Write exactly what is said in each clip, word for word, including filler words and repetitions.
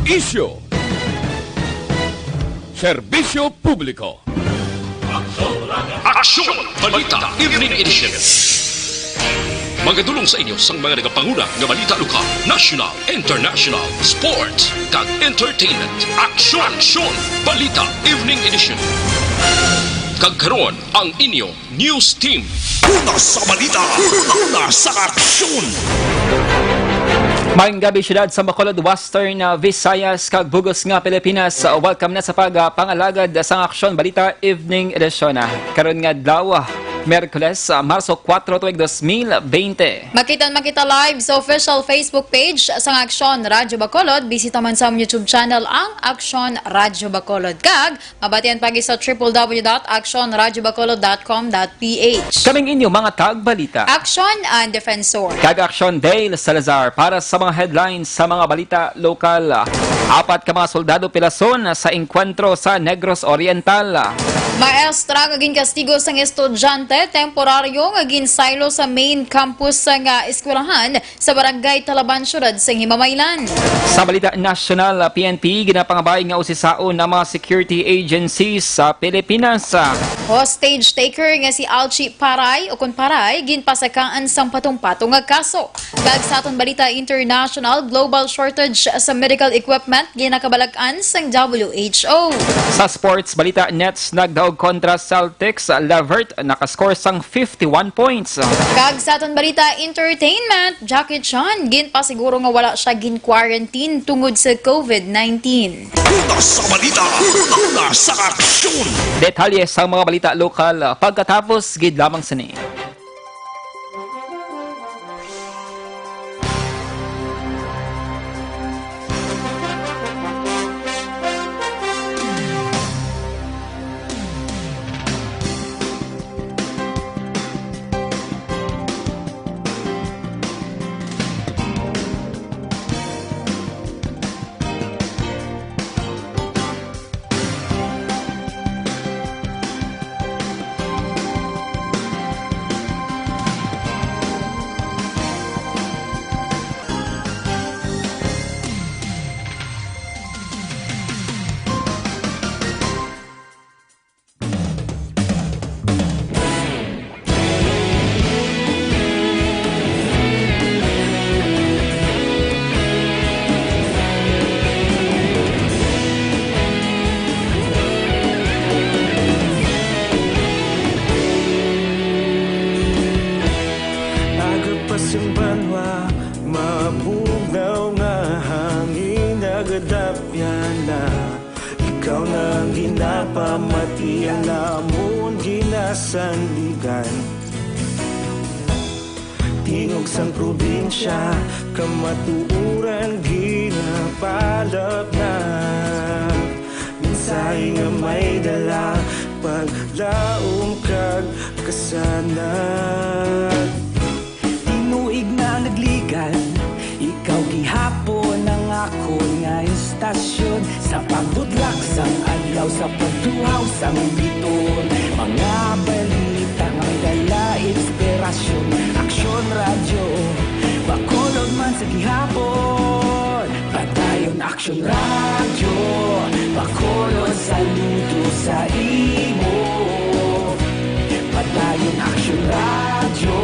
Isyu. Serbisyo publiko. Aksyon! Balita Evening Edition. Magadulong sa inyo sang mga nagapanguna nga balita lokal, national, international, sports, kag entertainment. Aksyon! Aksyon! Balita Evening Edition. Kag karon, ang inyo news team. Una sa balita, una, una sa aksyon. Maayong gabi, siyudad sa Bacolod, Western, ah, Visayas, kag bug-os nga Pilipinas. Ah, welcome na sa pag, ah, pangalagad sang Aksyon Balita Evening Edition, ah, karon nga adlaw, ah, Miyerkules, ah, Marso kuwatro, tuig dos mil bente. Makita man kita live sa official Facebook page sang Aksyon Radyo Bacolod. Bisita man sa among YouTube channel, ang Aksyon Radyo Bacolod. Kag mabatian pa gid sa triple W dot aksyon radyo bacolod dot com dot P H. Kaming inyo mga tagbalita. Aksyon ang Defensor. Kag Aksyon Dale Salazar para sa mga headlines sa mga balita lokal. Apat ka mga soldado pilason sa engkwentro sa Negros Oriental. Maestra nga ginkastigo sang estudyante, temporaryo nga ginsaylo sa main campus nga eskwelahan sa Barangay Talaban, siyudad sang Himamaylan. Sa balita nasyonal, P N P ginapangabay nga usisaon ang mga security agencies sa Pilipinas. Hostage taker nga si Alchi Paray, o kon Paray, ginpasakaan sang patong-patong nga kaso. Kag sa aton balita international, global shortage sa medical equipment ginakabalak-an sang W H O. Sa sports balita, Nets nagdaog kontra Celtics, Levert nakascore sang fifty-one points. Kag sa aton balita entertainment, Jackie Chan ginpasiguro nga wala siya gin-quarantine tungod sa COVID nineteen. Una sa balita, una sa aksyon. Detalye sa mga balita lokal pagkatapos gid lamang sini. Aga pa sing banwa, mabugnaw nga hangin nagadapyan na. Ikaw na ang ginapamati, ang amon ginasandigan. Tingog sang probinsya, kamatuoran ginapalapnap. Mensahe nga may dala, paglaom kag kasanag. Tinuig na nagligan, ikaw gihapon ang akon nga istasyon. Sa pagbudlak sang adlaw, sa pagtuhaw sang biton, mga balita nga may dala inspirasyon. Aksyon Radyo, Bacolod man sa gihapon. Padayon Aksyon Radyo, Bacolod, saludo sa imo. Padayon Aksyon Radyo,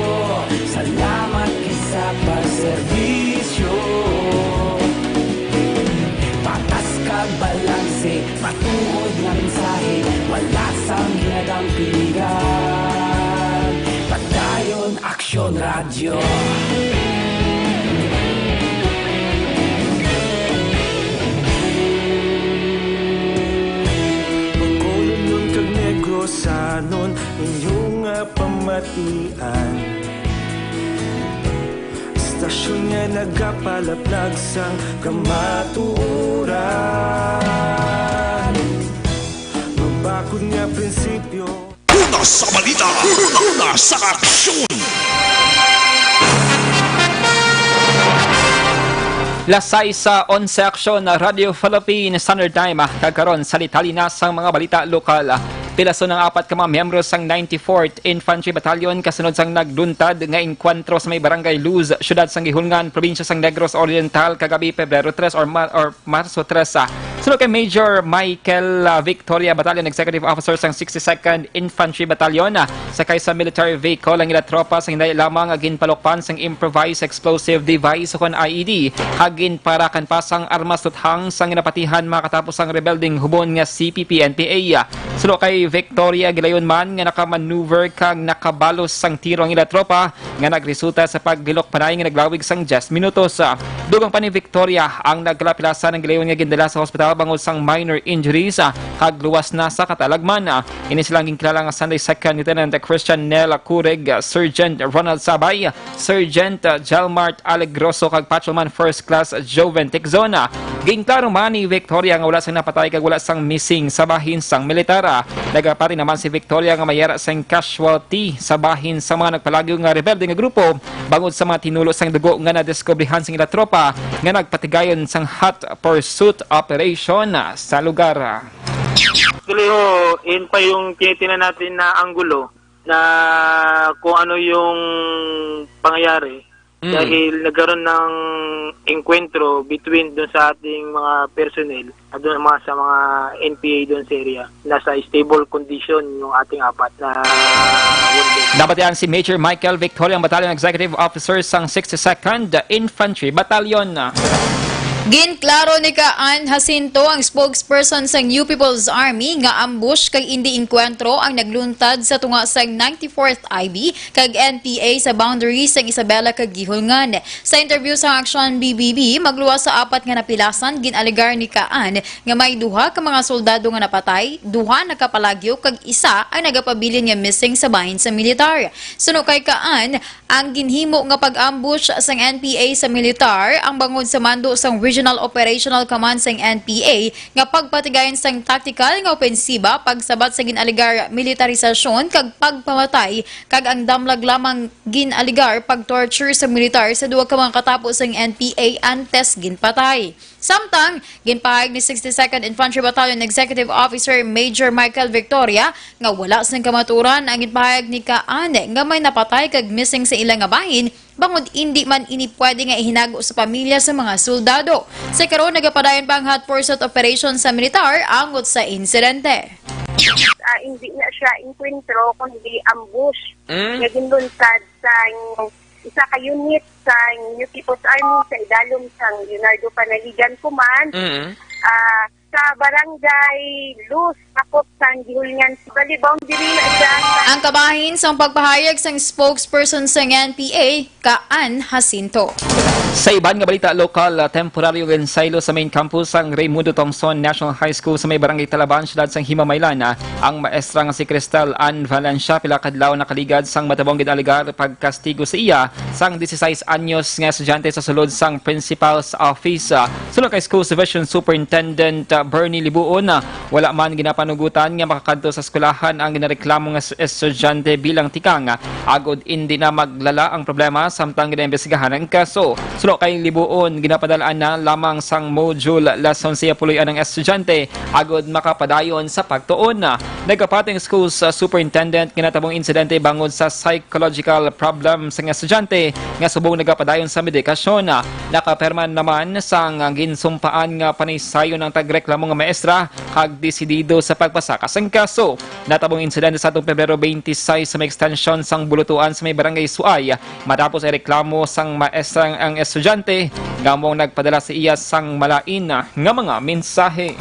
salamat gid sa pagserbisyo. Patas kag balanse, matuod nga mensahe, wala sang ginadampingan. Padayon Aksyon Radyo. Bacolodnon kag Negrosanon, inyo nga pamatian. Istasyon nga nagapalaplag sang kamatuoran. Mabakod nga prinsipyo. Una sa balita, una, una sa aksyon. Las sais sa onse aksyon na Radyo Philippine Standard Time, ah, kag karon sa detalye na sang mga balita lokal. Pilason ang apat ka mga miyembro sang ninety-fourth Infantry Battalion kasunod sang nagluntad nga engkwentro sa may Barangay Luz, siyudad sang Guihulngan, probinsya sang Negros Oriental, kagabi, Pebrero tres or Ma-, or Marso tres. Suno kay Major Michael, ah, Victoria, Battalion Executive Officer sang sixty-second Infantry Battalion, ah, sakay sa military vehicle ang ila tropa sa hinay lamang nga ginpalukpan sang improvised explosive device o kon I E D, kag ginparakan pa sang armas tuthang sang ginapatihan makatapos ang rebeldeng hubon nga C P P N P A. Suno kay Victoria, gilayon man nga nakamaneuver kag nakabalos sang tiro ang ila tropa nga nagresulta sa paglilok panay nga naglawig sang diyes minutos. Dugang pa ni Victoria, ang nagkalapilasan ang gilayon nga gindala sa hospital bangod sang minor injuries, ah, kag luwas na sa katalagman. Ini sila ang ginkilala nga Sunday Second Lieutenant Christian Nel Curig, Sergeant Ronald Sabay, Sergeant, ah, Jalmart Alegroso, kag Patrolman First Class Joven Ticzon. Ginklaro man ni Victoria nga wala sang napatay kag wala sang missing sa bahin sang militar. Nagapati naman si Victoria nga may ara sang casualty sa bahin sa mga nagpalagyo nga rebelde nga grupo bangod sa mga tinulo sang dugo nga nadiskubrihan sang ila tropa nga nagpatigayon sang hot pursuit operation sa lugar. Actually ho, yun pa yung tinitingnan natin na anggulo na kung ano yung pangyayari. Dahil nagkaroon ng engkwentro between dun sa ating mga personnel at dun mga sa mga N P A dun sa area. Nasa stable condition yung ating apat na wounded. Nabatian si Major Michael Victoria, ang Battalion Executive Officer sang sixty-second Infantry Battalion. Ginklaro ni Kaan Jacinto, ang spokesperson sang New People's Army, nga ambush kag indi engkwentro ang nagluntad sa tunga sang ninety-fourth I B kag N P A sa boundary sang Isabela kag Guihulngan. Sa interview sa Aksyon B B B, magluwas sa apat nga napilasan, gin-alegar ni Kaan nga may duha ka mga soldado nga napatay, duha nakapalagyo kag isa ang nagapabilin nga missing sa bahin sa militar. Suno kay Kaan, ang ginhimo nga pag-ambush sang N P A sa militar, ang bangod sa mando sang Regional Operational Command sang N P A nga pagpatigayon sang taktikal nga opensiba, pagsabat sa gin-alegar militarisasyon kag pagpamatay, kag ang damlag lamang gin-alegar pag-torture sa militar sa duha ka mga katapo sang N P A antes ginpatay. Samtang, ginpahayag ni sixty-second Infantry Battalion Executive Officer Major Michael Victoria nga wala sing kamaturan ang ginpahayag ni Kaan nga may napatay kag missing sa ila nga bahin, bangod indi man ini pwede nga ihinago sa pamilya sa mga soldado. Sa karon, nagapadayon pa ang hot pursuit operation sa militar angot sa insidente. Ah, hindi na siya engkwentro, kundi ambush nga ginlunsad sa isa ka unit sa New People's Army sa idalom sang Leonardo Panaligan Command, ah, sa barangay Luz, sakop sang Guihulngan. Bali, boundary na siya sa Ang kabahin sang pagpahayag sang spokesperson sang N P A, Kaan Jacinto. Sa iban nga balita lokal, ah, temporaryo ginsaylo sa main campus sang Raymundo Tongson National High School sa may barangay Talaban, siyudad sang Himamaylan, ah, ang maestra nga si Cristal Ann Valencia, pila ka adlaw nakaligad sang matabong gin-alegar pagkastigo sa iya sang disisais anyos nga estudyante sa sulod sang principal's office. Ah, suno kay Schools Division Superintendent, ah, Bernie Libuon, ah, wala man ginapanugutan nga makakadto sa eskwelahan ang ginareklamo nga es-, estudyante bilang tikang, ah, agod indi na maglala ang problema samtang ginaimbestigahan ang kaso. Suno kay Libuon, ginapadalaan na lamang sang module lesson sa iya puloy-an ang estudyante agod makapadayon sa pagtuon. Nagapati ang schools, ah, superintendent nga natabong insidente bangod sa psychological problem sang estudyante nga subong nagapadayon sa medikasyon. Nakapirma naman sang ginsumpaan nga panaysayon ang tagreklamo nga maestra kag desidido sa pagpasaka sang kaso. Natabong insidente sa atong Pebrero twenty-six sa may extension sang Bulutuan sa may Barangay Suay, matapos ang reklamo sang maestra ang estudyante nga amo ang nagpadala sa iya sang malain nga mga mensahe.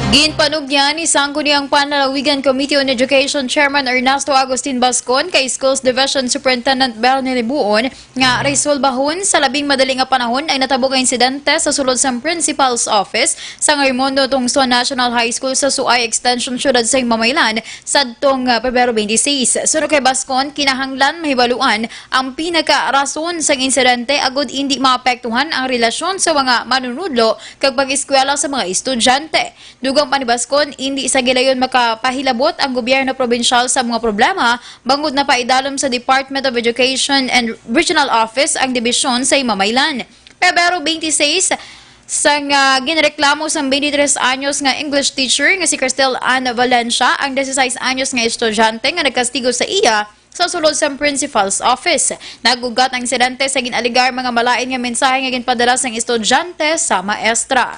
Ginpanugyan ni Sangguniang Panlalawigan Committee on Education Chairman Ernesto Agustin Bascon kay Schools Division Superintendent Bernie Libuon nga resolbahon sa labing madali nga panahon ang natabo nga insidente sa sulod sang Principal's Office sang Raymundo Tungson National High School sa Suay Extension, siyudad sa Himamaylan, sadtong, ah, Pebrero twenty-six. Suno kay Bascon, kinahanglan mahibaluan ang pinakarason sang insidente agud indi maapektuhan ang relasyon sa mga manunudlo kag pag-eskwela sa mga estudyante. Dugang pa ni Bascon, indi sa gilayon makapahilabot ang gobyerno probinsyal sa mga problema bangod napaidalom sa Department of Education and Regional Office ang dibisyon sa Himamaylan. Pebrero twenty-six, Sang, ah, ginreklamo sang twenty-three anyos nga English teacher nga si Cristel Ann Valencia ang dieciséis anyos nga estudyante nga nagkastigo sa iya sa sulod sang principal's office. Nag-ugat ang insidente sa gin-alegar mga malain nga mensahe nga ginpadala sang estudyante sa maestra.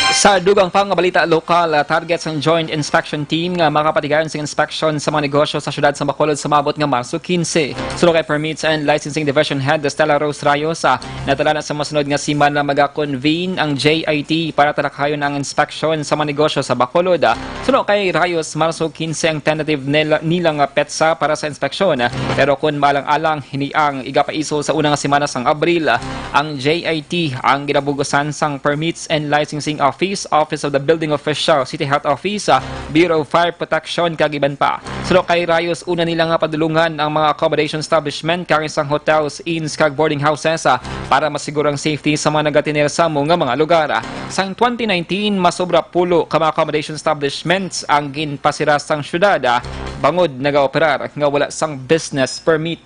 Sa dugang pa nga balita lokal, ah, target sang Joint Inspection Team nga makapatigayon sing inspeksyon sa mga negosyo sa siyudad sa Bacolod sa maabot nga Marso quince. Suno kay Permits and Licensing Division Head Stella Rose Rayos, ah, natala na sa masunod nga semana maga-convene ang J I T para talakayon ang inspeksyon sa mga negosyo sa Bacolod. Ah, suno kay Rayos, Marso quince ang tentative nila, nila nga petsa para sa inspeksyon. Ah, pero kung maalang-alang, hini ang igapaiso sa una nga semana sang Abril. Ah, ang J I T ang ginabugusan sang Permits and Licensing Office, Office of the Building Official, City Health Office, ah, Bureau of Fire Protection, kag iban pa. Suno kay Rayos, una nila nga padulungan ang mga accommodation establishment, kag sang hotels, inns, kag boarding houses, ah, para masiguro ang safety sa mga nagatinir sa amo nga mga lugar. Sang twenty nineteen, masobra pulo ka mga accommodation establishments ang ginpasira sang syudad, ah, bangod nagaoperar nga wala sang business permit.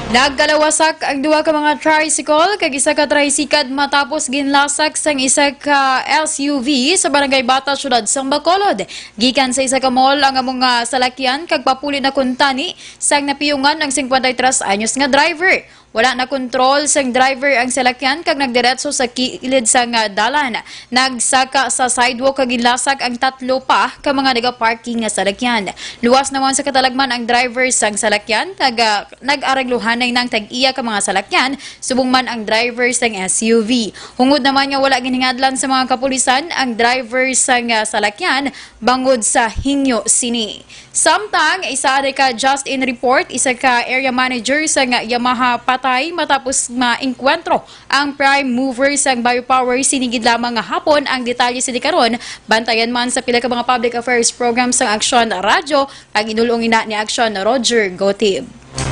Nagkalawasak ang duha ka mga tricycle kag isa ka tricycad matapos ginlasak sang isa ka S U V sa Barangay Bata, Siyudad sang Bacolod. Gikan sa isa ka mall ang amo nga salakyan kag papuli na kuntani sang napiyungan ang singkwenta y tres anyos nga driver. Wala na kontrol sang driver ang salakyan kag nagdiretso sa kilid sang dalan. Nagsaka sa sidewalk kag ginlasak ang tatlo pa ka mga nagaparking nga salakyan. Luwas naman sa katalagman ang driver sang salakyan kag, ah, nag-arangluhanay na ang tag-iya ka mga salakyan, subong man ang driver sang S U V. Hungod naman nga wala ginhingadlan sa mga kapulisan ang driver sang, ah, salakyan bangod sa hingyo sini. Samtang, isa ka just in report, isa ka area manager sang Yamaha patay matapos maengkwentro ang prime mover sang Biopower. Sini gid lamang nga hapon ang detalye sini karon. Bantayan man sa pila ka mga public affairs program sang Aksyon Radyo, ang inulong ina ni Aksyon Roger Gotib.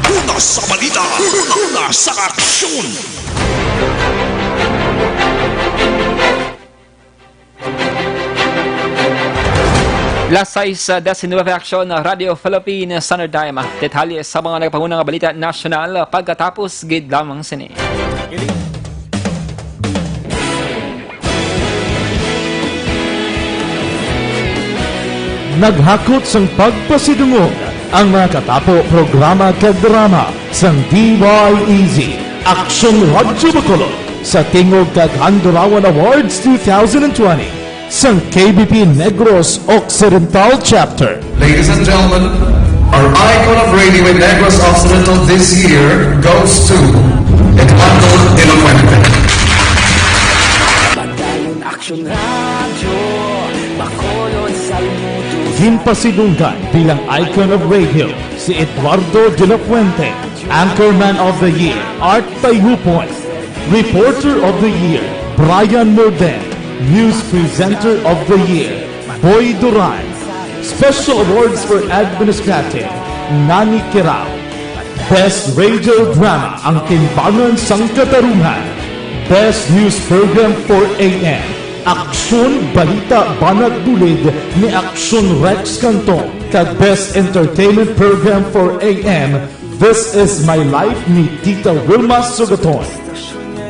Una sa balita, una, una sa aksyon. Las sais diecinueve, Aksyon, Radio Philippine Standard Time. Detalye sa mga nagapanguna nga balita nasyonal pagkatapos gid lamang sini. Naghakot sang pagpasidungog ang mga katapo, programa kag drama sang D Y E Z, Aksyon Radyo Bacolod, sa tingog kag Handurawan Awards two thousand twenty sang K B P Negros Occidental Chapter. Ladies and gentlemen, our icon of radio in Negros Occidental this year goes to Eduardo de la Fuente. Padayon Aksyon Radyo, Bacolod, Salmuto. Ginpasidunggan bilang icon of radio si Eduardo de la Fuente, Anchorman of the Year, Art Tayhupon, Reporter of the Year, Brian Morden, News Presenter of the Year, Boy Duran, Special Awards for Administrative, Nani Kirao, Best Radio Drama, Ang Timbangan sang Katarungan, Best News Program for A M, Aksyon Balita Banat Bulid ni Aksyon Rex Cantong, kag Best Entertainment Program for A M, This Is My Life ni Tita Wilma Sugaton.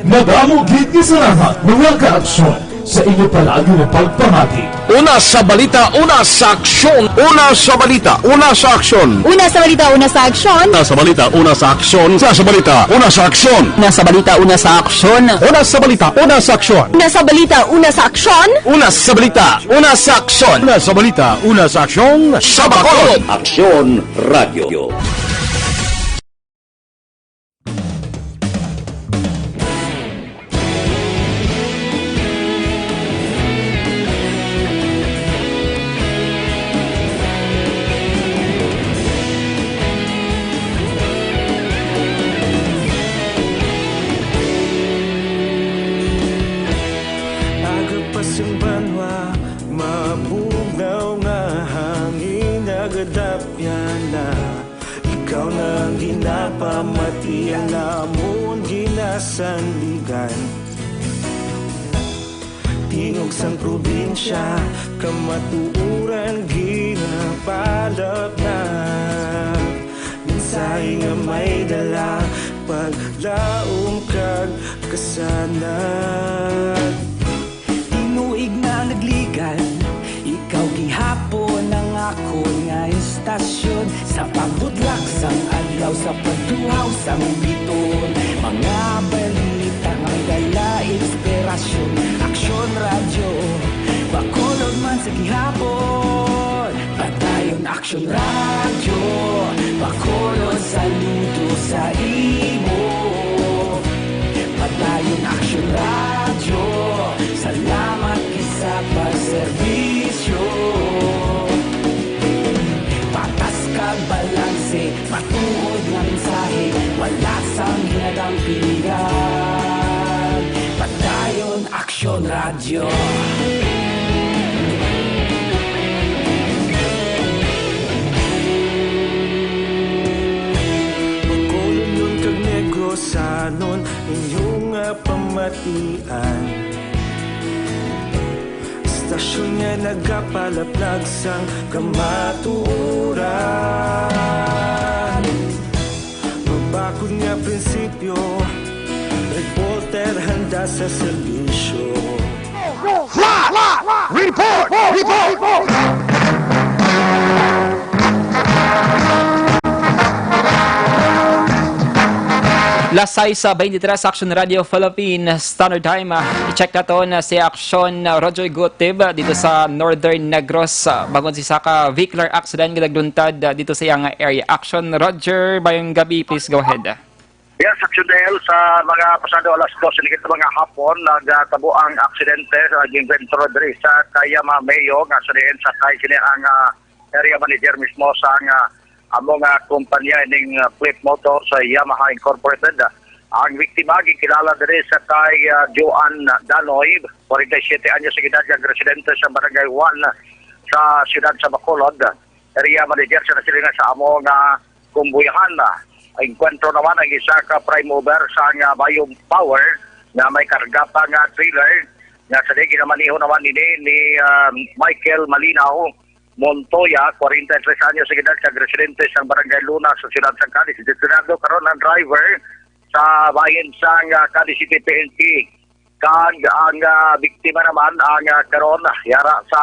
Madamo gid nga salamat, mga ka-aksyon, sa inyo palagi nga pagpamati. Una sa balita, una sa aksyon. Una sa balita, una sa aksyon. Una sa balita, una sa aksyon. Una sa balita, una sa aksyon. Una sa balita, una sa aksyon. Una sa balita, una sa aksyon. Una sa balita, una sa aksyon. Una sa balita, una sa aksyon. Una sa balita, una sa aksyon. Una sa balita, una sa aksyon. Sa Bacolod. Aksyon Radio. Aga pa sing banwa, mabugnaw nga hangin, nagadapyan na. Ikaw na ang ginapamati, ang amon ginasandigan. Tingog sang probinsya, kamatuoran ginapalapnap. Mensahe nga may dala, paglaom kag Kasanag, tinuig na nagligan, ikaw gihapon ang akon nga istasyon. Sa pagbutlak sang adlaw, sa pagduhaw sang biton, mga balita nga may dala inspirasyon. Aksyon Radyo Bacolod man sa gihapon. Padayon Aksyon Radyo Bacolod, saludo sa imo. Padayon Aksyon Radyo, salamat kisa pagserbisyo. Patas kag balanse, matuod nga mensahe, wala sang hinadang pilihan. Padayon Aksyon Radyo. Bacolodnon kag Negrosanon, inyo nga pamatian. Istasyon nga nagapalaplag sang kamatuoran. Mabakod nga prinsipyo, reporter handa sa serbisyo. Las sais sa veintitrés, Action Radio Philippines Standard Time. Ah, i-check naton si Action Roger Gutib dito sa Northern Negros. Ah, bangod sa isa ka vehicular accident nga nagluntad, ah, dito sa iyang area. Action Roger, mayong gabi, please go ahead. Yes, Action Dale, sa mga pasado alas dos higit mga hapon, nagtabo ang aksidente sa nag-encuentro diri sa Kayama Mayo, nga sa diin sa kay sini ang ah, area manager mismo sa nga amo nga kompanya ning ah, Flip Motor sa Yamaha Incorporated. Ang biktima gikilala diri sa kay ah, Joan Danoy, forty-seven anyos sa edad, nga residente sa Barangay one sa siyudad sa Bacolod. Area manager sa nasilingan sa amo nga kumbuyahan. Enkwentro naman ang isa ka prime mover sa nga Bayo Power nga may karga pa nga trailer nga sa ginamaneho naman ini ni ah, Michael Malinaw Montoya, forty-three anyos sa edad, kag residente sa Barangay Luna sa siyudad sang Cadiz. Detenido karon ang driver sa bahin sang ah, Cadiz City P N P. Kag ang ah, biktima naman ang ah, karon yara sa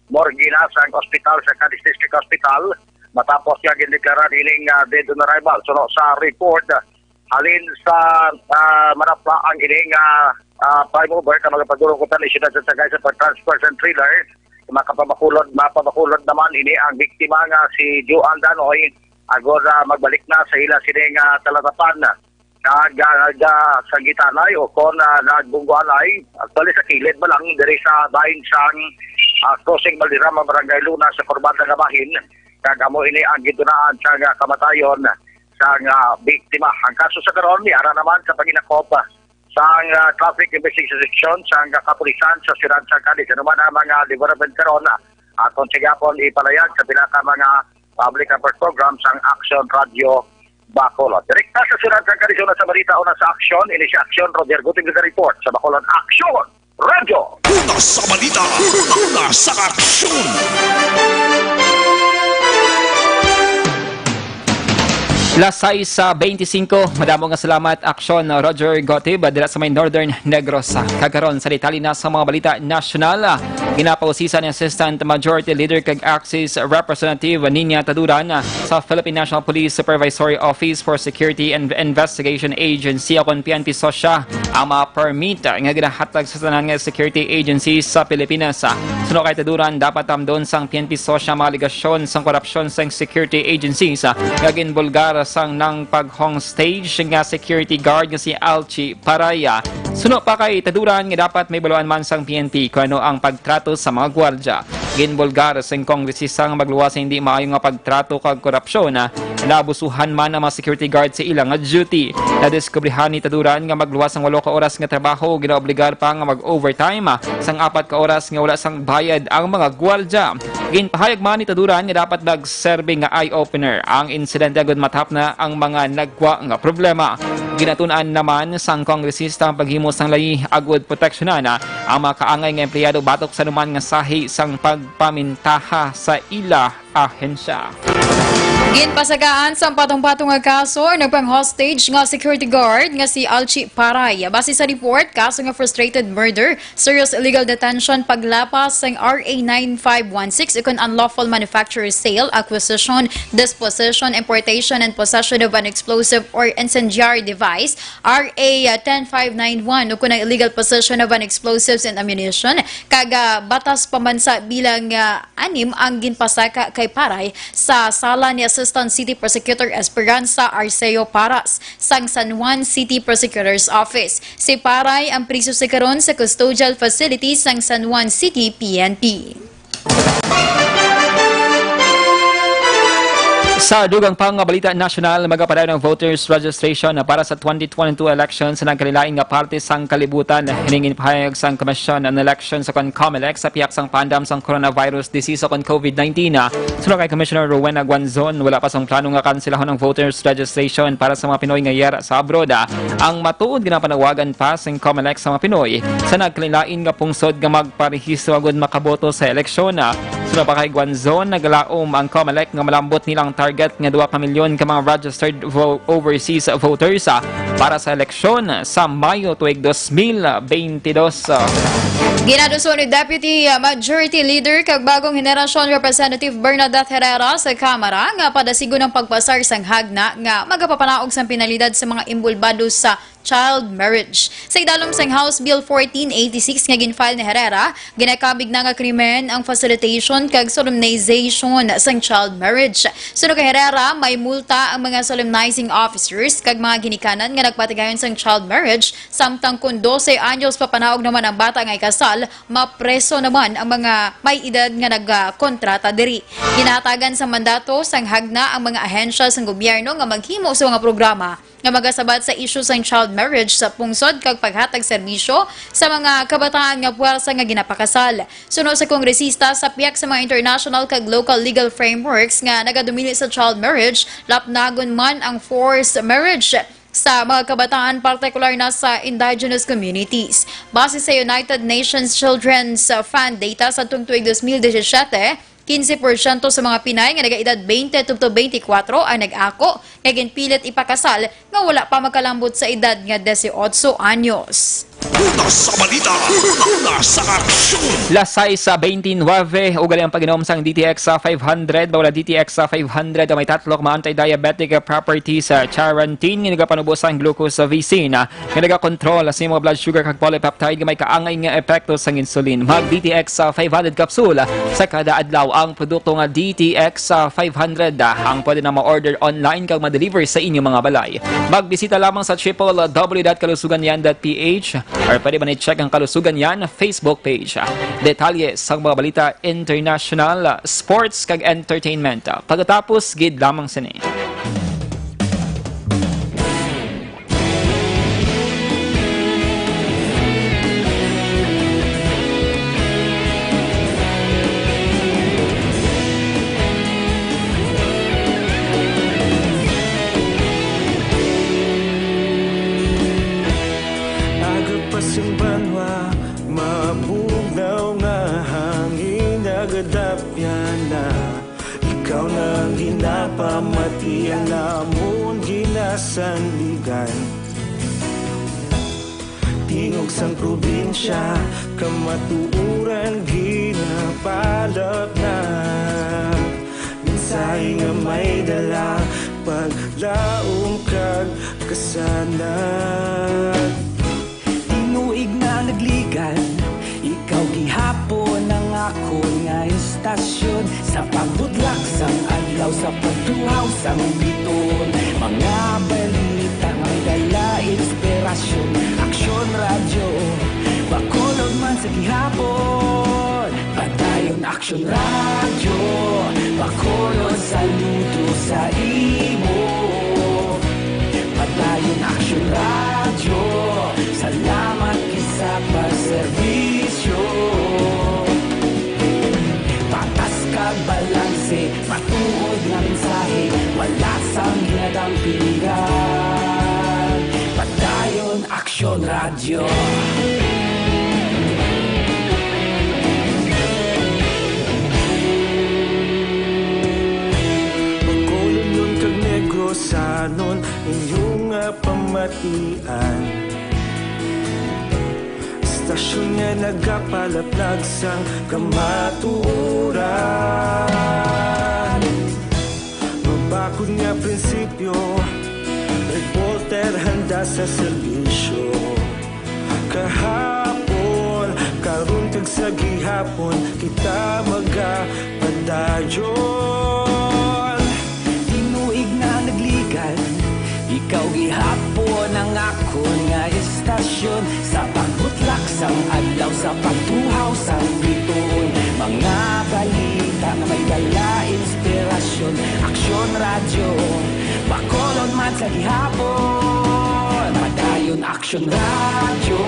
morgue na sang ospital sa Cadiz District Hospital matapos nga gindeklara ining ah, dead on arrival. Suno sa report, halin sa ah, manapla ang ining ah, ah, prime mover nga magapadulong kuta ni siyudad sa Sagay sa pag-transfer sa trailer. Makapabakulod, mapabakulod naman ini ang biktima nga si Joan Danoy agod ah, magbalik na sa ila sini nga talatapan. Nag, nag, sa gitanay o kon ah, nagbungguanay, actually sa kilid ba lang diri sa bahin sang ah, Crossing Valderrama, Barangay Luna sa Corbanda nga bahin. Kag amo ini ang gitunaan sang ah, kamatayon sang ah, biktima. Ang kaso sa karon, yara naman sa panginakop sang ah, Traffic Investigation Section sang ah, kapulisan sa siyudad sa Cadiz. Ano man ang mga development karon, ah, aton sa gihapon ipalayag sa pila ka mga public affairs program sang Action Radio Bacolod. Direkta sa siyudad sa Cadiz, una sa balita, una sa aksyon, ini si Aksyon Roger Guting, report sa Bacolod Action Radio. Una sa balita, una sa aksyon. Las sais sa veinticinco, madamo nga salamat, Aksyon Roger Gotib, dira sa may Northern Negros. Kag karon sa detalye na sa mga balita nasyonal, ginapausisa ni Assistant Majority Leader kag Axis Representative Niña Taduran sa Philippine National Police Supervisory Office for Security and Investigation Agency o kon P N P SOSHA ang mga permit nga ginahatag sa tanan nga security agencies sa Pilipinas. Suno kay Taduran, dapat tamdon sang P N P SOSHA ang mga alegasyon sang korupsyon sang security agencies nga ginbulgar sang nangpaghong stage nga security guard nga si Alchi Paraya. Suno pa kay Taduran nga dapat mahibaluan man sang P N P kon ano ang pagtrato sa mga gwardya. Ginbulgar sang kongresista nga magluwas sa hindi maayo nga pagtrato kag korupsyon. Naabusuhan man ang mga security guard sa ila nga duty. Nadiskubrihan ni Taduran nga magluwas sang walo ka oras nga trabaho, ginaobligar pa nga mag-overtime sang apat ka oras nga wala sang bayad ang mga gwardya. Ginpahayag man ni Taduran nga dapat nagserbi nga eye-opener ang insidente agud matahap na ang mga nagwa nga problema. Ginatun-an naman sang kongresista ang paghimo sang layi agud proteksyonan ang mga kaangay nga empleyado batok sa anuman nga sahi sang pagpamintaha sa ila ahensya. Ginpasagaan sang patong-patong nga kaso ang nagpang-hostage nga security guard nga si Alchi Paray. Base sa report, kaso nga frustrated murder, serious illegal detention, paglapas sang R A nine five one six, ukon unlawful manufacture, sale, acquisition, disposition, importation, and possession of an explosive or incendiary device, R A ten five nine one, ukon ang illegal possession of an explosives and ammunition, kag, ah, batas pambansa bilang, ah, anim ang ginpasaka kay Paray sa sala ni Assistant City Prosecutor Esperanza Arceo Paras sang San Juan City Prosecutor's Office. Si Paray ang priso sa karon sa custodial facility sang San Juan City P N P. Sa dugang pa nga balita nasyonal, magapadayon ang voters registration para sa twenty twenty-two election sa nagkalain-lain nga parte sang kalibutan. Ini ginpahayag sang Commission on Elections o kon COMELEC sa pihak sang pandam sang coronavirus disease o kon COVID nineteen. Suno kay Commissioner Rowena Guanzon, wala pa sang plano nga kanselahon ang voters registration para sa mga Pinoy nga yara sa abroad. Ang matuod ginapanawagan pa sing COMELEC sa mga Pinoy sa nagkalain-lain nga pungsod nga magparehistro agud makaboto sa eleksyon. Suno pa kay Guanzon, nagalaom ang COMELEC nga malambot nila ang target nga duha ka milyon ka mga registered vo-, overseas voters, ah, para sa eleksyon sa Mayo tuig dos mil beintidos. Ginaduso ni Deputy, ah, Majority Leader kag bagong henerasyon Representative Bernadette Herrera sa Kamara nga padasigon ang pagpasar sang hagna nga magapapanaog sang penalidad sa mga imbulbado sa child marriage. Sa idalom sang House Bill fourteen eighty-six nga gin-file ni Herrera, ginakabig na nga krimen ang facilitation kag solemnization sang child marriage. Suno kay Herrera, may multa ang mga solemnizing officers kag mga ginikanan nga nagpatigayon sang child marriage, samtang kon dose anyos pa panaog naman ang bata nga ikasal, mapreso naman ang mga may edad nga nagkontrata diri. Ginahatagan sang mandato sang hagna ang mga ahensya sang gobyerno nga maghimo sa mga programa nga magasabat sa isyu sang child marriage sa pungsod kag paghatag serbisyo sa mga kabataan nga puwersa nga ginapakasal. Suno sa kongresista, sa pihak sa mga international kag local legal frameworks nga nagadumili sa child marriage, lapnagon man ang forced marriage sa mga kabataan, partikular na sa indigenous communities. Base sa United Nations Children's Fund data sa tuig dos mil disisiete, quince porsyento sa mga Pinay nga nagaedad twenty tubtob twenty-four ang nag-ako nga ginpilit ipakasal nga wala pa magkalambot sa edad nga dieciocho anyos. Una sa balita, una sa aksyon. Las sais beintinuebe, ugali ang pag-inom sang D T X five hundred, bawala D T X five hundred, may tatlo ka mga anti-diabetic properties, ah, charantin, nga nagapanubo sang glucose sa vicin, ah, nga nagakontrol sa mga blood sugar kag polypeptide nga may kaangay nga epekto sang insulin. Mag D T X five hundred capsule sa kada adlaw ang produkto nga D T X five hundred. Ang pwede na ma-order online kag ma-deliver sa inyong mga balay. Magbisita lamang sa triple W dot kalusuganyan dot P H or pwede man i-check ang Kalusugan Yan Facebook page. Detalye sa mga balita international, sports, kag entertainment pagkatapos gid lamang sini. Aga pa sing banwa, mabugnaw nga hangin, nagadapyan na. Ikaw na ang ginapamati, ang amon ginasandigan. Tingog sang probinsya, kamatuoran ginapalapnag. Mensahe nga may dala, paglaom kag kasanag. Tinuig na nagligan, ikaw gihapon ang akon nga istasyon. Sa pagbudlak sang adlaw, sa pagtuhaw sang biton, mga balita may dala inspirasyon. Aksyon Radyo, Bacolod man sa gihapon. Padayon Aksyon Radyo, Bacolod, saludo sa imo. Padayon Aksyon Radyo, salamat gid sa pagserbisyo. Patas kag balanse, matuod nga mensahe, wala sang ginadampingan. Padayon Aksyon Radyo. Bacolod Inyo nga pamatian, istasyon nga nagapalaplag sang kamatuoran. Mabakod nga prinsipyo, reporter handa sa serbisyo. Kahapon, karon kag sa gihapon, kita magapadayon. Tinuig na nagligan, ikaw gihapon ang akon nga istasyon. Sa pagbutlak sang adlaw, sa pagtuhaw sang bituon, mga balita nga may dala inspirasyon. Aksyon Radyo, Bacolod man sa gihapon. Padayon Aksyon Radyo,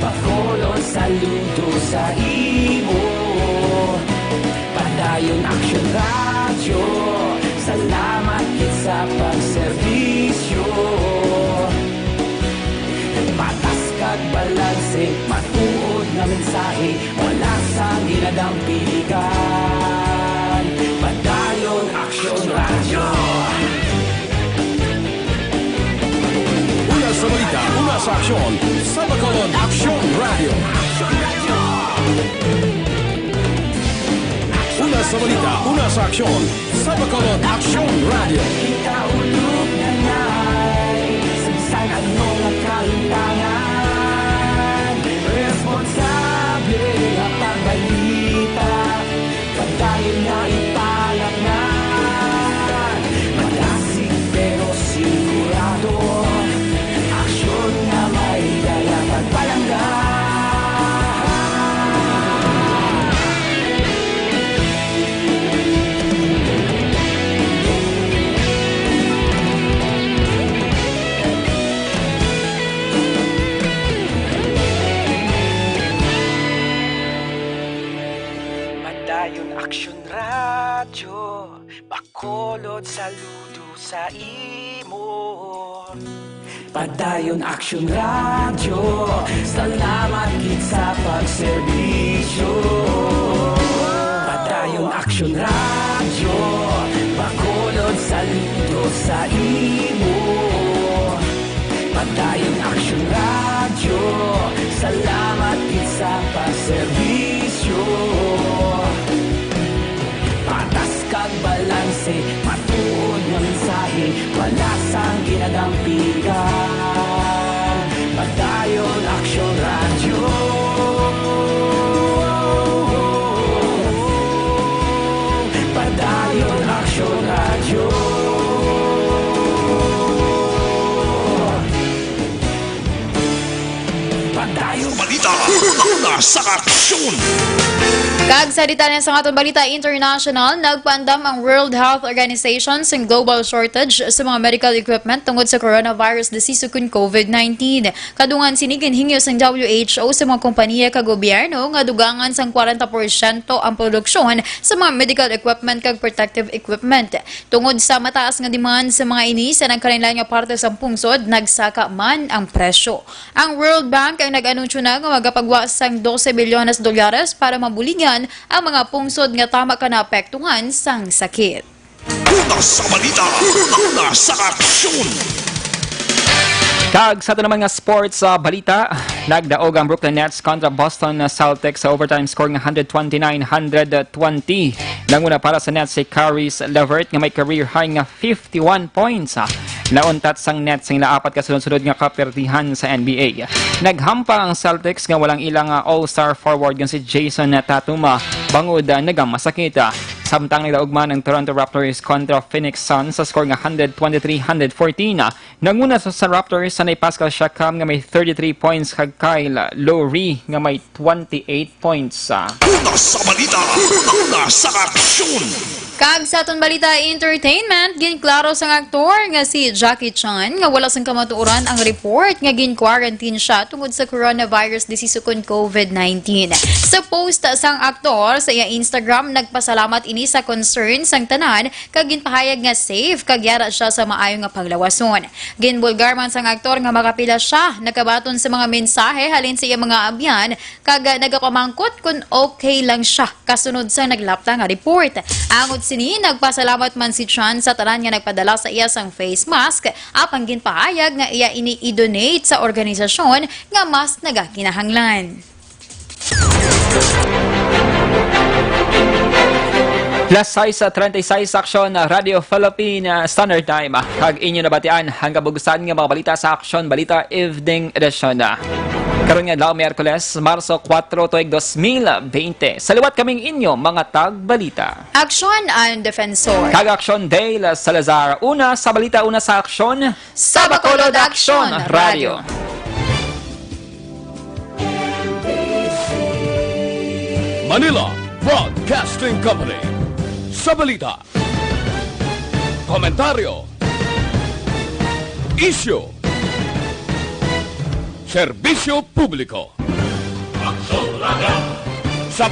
Bacolod saludo sa imo. Padayon Aksyon Radyo, salamat gid sa pagserbisyo. Patas kag balanse, matuod nga mensahe, wala sang ginadampigan. Padayon Aksyon Radyo. Una sa balita, una sa aksyon, sa Bacolod Aksyon Radyo. Una sa balita, una sa aksyon, sa Bacolod Aksyon Radyo. Kita ulog na nay, sa bisan ano nga kalimtangan, responsable nga pagbalita. Padayon na ipalatnan, madasig pero sigurado. Aksyon nga may dala pagpalangga. Padayon Aksyon Radyo, Bacolod saludo sa imo. Padayon Aksyon Radyo, salamat gid sa pagserbisyo. Padayon Aksyon Radyo, Bacolod saludo sa imo. Padayon Aksyon Radyo, salamat gid sa pagserbisyo. Patas kag balanse, matuod nga mensahe, wala sang ginadampigan. Padayon Aksyon Radyo. Padayon Aksyon Radyo. Padayon Balita, una sa aksyon. Kag sa detalye sang aton balita international, nagpaandam ang World Health Organization sing global shortage sa mga medical equipment tungod sa coronavirus disease ukon COVID nineteen. Kadungan sini, ginhingyo sang W H O sa mga kompanya kag gobyerno nga dugangan sang kwarenta porsyento ang produksyon sa mga medical equipment kag protective equipment. Tungod sa mataas nga demand sa mga ini sa nagkalain-lain nga parte sang pungsod, nagsaka man ang presyo. Ang World Bank ang nag-anunsyo na nga magapagwa sang dose bilyones dolyares para mabuligan ang mga pungsod nga tama ka naapektuhan sang sakit. Una sa balita, una sa aksyon. Kag sa ato naman nga sports, ah, balita, nagdaog ang Brooklyn Nets kontra Boston Celtics sa overtime score nga hundred twenty-nine hundred twenty. Nanguna para sa Nets si Caris LeVert nga may career high nga fifty-one points, ah. Nauntat sang Nets ang ila apat ka sunod-sunod nga kaperdihan sa N B A. Naghampa ang Celtics nga walang ilang, ah, all-star forward nga si Jayson Tatum, ah, bangod, ah, nagamasakit, ah. Samtang nagdaog man ang Toronto Raptors kontra Phoenix Suns sa score nga hundred twenty-three hundred fourteen, ah. Nanguna sa, sa Raptors anay Pascal Siakam nga may thirty-three points kag Kyle Lowry nga may twenty-eight points, ah. Una sa balita, una sa aksyon. Kag sa aton balita entertainment, ginklaro sang aktor nga si Jackie Chan nga wala sang kamatuoran ang report nga gin-quarantine siya tungod sa coronavirus disease ukon COVID nineteen. Sa post sang aktor sa iya Instagram, nagpasalamat ini sa concern sang tanan kag ginpahayag nga safe kag yara siya sa maayo nga panglawason. Ginbulgar man sang aktor nga makapila siya nagkabaton sa mga mensahe halin sa iya mga abyan kag nagapamangkot kon okay lang siya kasunod sa naglapta nga report. Ang Sini, nagpasalamat man si Chan sa tanan nga nagpadala sa iya sang face mask, apang ginpahayag nga iya ini i-donate sa organisasyon nga mas nagakinahanglan. Las sais treinta y seis, Aksyon Radio Philippine Standard Time. Kag inyo nabatian ang kabugusan nga mga balita sa Aksyon Balita Evening Edition. Karon nga adlaw, Miyerkules, Marso kuwatro, tuig dos mil bente. Sa liwat kaming inyo, mga tagbalita. Aksyon ang Defensor. Kag Aksyon Dale Salazar. Una sa balita, una sa aksyon. Sa Bacolod, Aksyon Radio. Manila Broadcasting Company. Sa balita, komentaryo, isyu, serbisyo publiko. Sa